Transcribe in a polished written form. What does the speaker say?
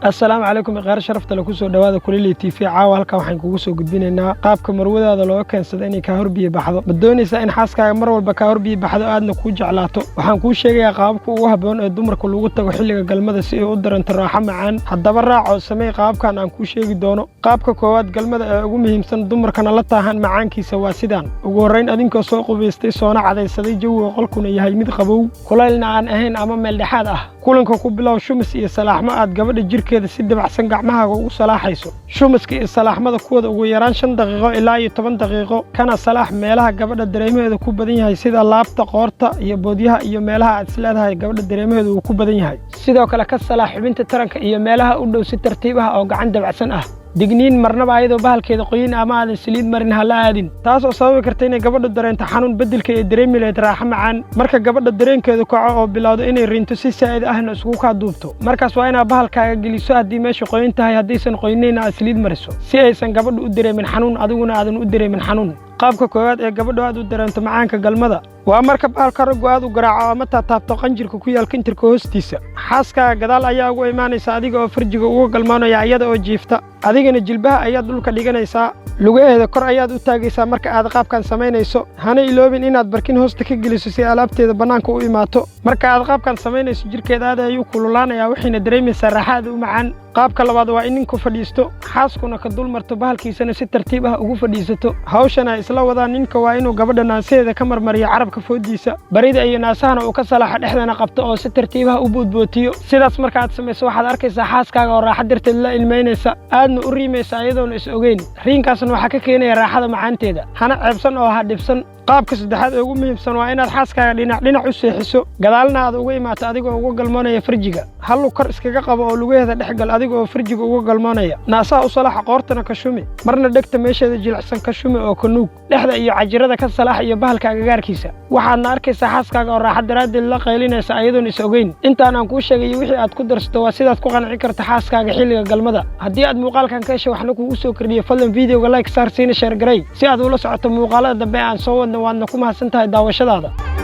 Assalaamu calaykum, iqaar sharafta le, kusoo dhowaada Kulili TV. Caawa halkan waxaan kugu soo gudbinaynaa qaabka marwadaada looga keensado inay kaa horbiye baxdo. Ma doonaysaa in xaaskaaga mar walba kaa horbiye baxdo, aadna kuu jeclaato? Waxaan kuu sheegayaa qaababka ugu habboon ee dumarka lagu tago xilliga galmada si ay u dareento raaxo macaan. Haddaba raaco, samey qaababkan aan kuu sheegi doono. Qaabka koowaad galmada ee ugu muhiimsan, dumarkana la taahan macaankiisa, waa sidaan. Ugu horrayn, adinkoo soo qubaystay, soona cadaysaday, jawiga qolkuna yahay mid qabow, kulaylna aan ahayn ama meel dhexaad ah, kulanka ku bilow shumis iyo salaaxmo aad gabadha jirkeeda si dabacsan gacmahaaga ugu salaaxayso. Shumiska iyo salaaxmada kuwada ugu yaraan 5 daqiiqo ilaa iyo 10 daqiiqo, kana salaax meelaha gabadha dareemaheeda ku badan yahay, sida laabta, qoorta iyo boodyaha, iyo meelaha aad isleedahay gabadha dareemaheeda uu ku badan yahay. Sidoo kale ka salaax xubinta taranka iyo meelaha u dhow si tartiib ah oo gacan dabacsan ah. Digniin: marnaba ayadoo bahalkeeda qoyin ama aadan saliid marin ha la aadin, taas oo sababi karta inay gabadhu dareento xanuun beddelka ee dareemi lahayd raaxo macaan. Marka gabadha dareenkeedu kaco oo bilowdo inay riinto, si saa'id ahna isugu kaa duubto, markaas waa inaad bahalkaaga geliso haddii meeshu qoyin tahay. Haddaysan qoynayn, aad saliid mariso si aysan gabadhu u dareemin xanuun, adiguna aadan u dareemin xanuun. Qaabka koowaad ee gabadhu aad u dareento macaanka galmada waa marka bahalka raggu aad u garaaco ama taataabto qanjirka ku yaal kintirka hoostiisa. Xaaskaaga gadaal ayaa ugu imaanaysa adiga oo farjiga uga galmoonaya iyada oo jiifta, adigana jilbaha ayaad dhulka dhiganaysaa, lugaheeda kor ayaad u taagaysaa. Marka aad qaabkan samaynayso, hana iloobin inaad barkin hoosta ka geliso si alaabteeda bannaanka u imaato. Marka aad qaabkan samaynayso, jirkeeda aad ayuu kululaanayaa, waxayna dareemaysaa raaxaada u macaan. Qaabka labaad waa in ninku fadhiisto, xaaskuna ka dul marto, bahalkiisana si tartiib ah ugu fadhiisato. Hawshan ay isla wadaan. Ninka waa inuu gabadha naasaheeda ka marmariyo carabka foodiisa, barida iyo naasahana uu ka salaaxo, dhexdana qabto oo si tartiib ah u boodbootiyo. Sidaas marka aad samayso, waxaad arkaysaa xaaskaaga oo raaxo darteed la ilmaynaysa, aadna u riimaysa iyadoona is ogeyn. Riinkaasna waxaa ka keenaya raaxada macaanteeda. Hana ceebsan oo ha dhibsan. Qaabka saddexaad ee ugu muhiimsan waa inaad xaaskaaga dhinac dhinac u seexiso, gadaalna aad uga imaato adigoo uga galmoonaya farjiga. Hallu kor iskaga qabo oo lugaheeda dhex gal adiga oo farjiga uga galmoonaya. Naasaha u salaaxa, qoortana ka shumi, marna dhegta meesheeda jilicsan ka shumi oo ka nuug. Dhexda iyo cajirada ka salaax iyo bahalka agagaarkiisa. Waxaadna arkaysaa xaaskaaga oo raaxa daraaddeed la qaylinaysa ayadoon is ogeyn. Intaan aan kuu sheegayo wixii aad ku darsato waa sidaad ku qancin karta xaaskaaga xilliga galmada. Haddii aad muuqaalkan ka heshay, waxna kugu soo kordhiyo, fadlan videoga like saar, siina share garay si aad ula socoto muuqaalada dambe aan soo wadno. Waadna ku mahadsan tahay daawashadaada.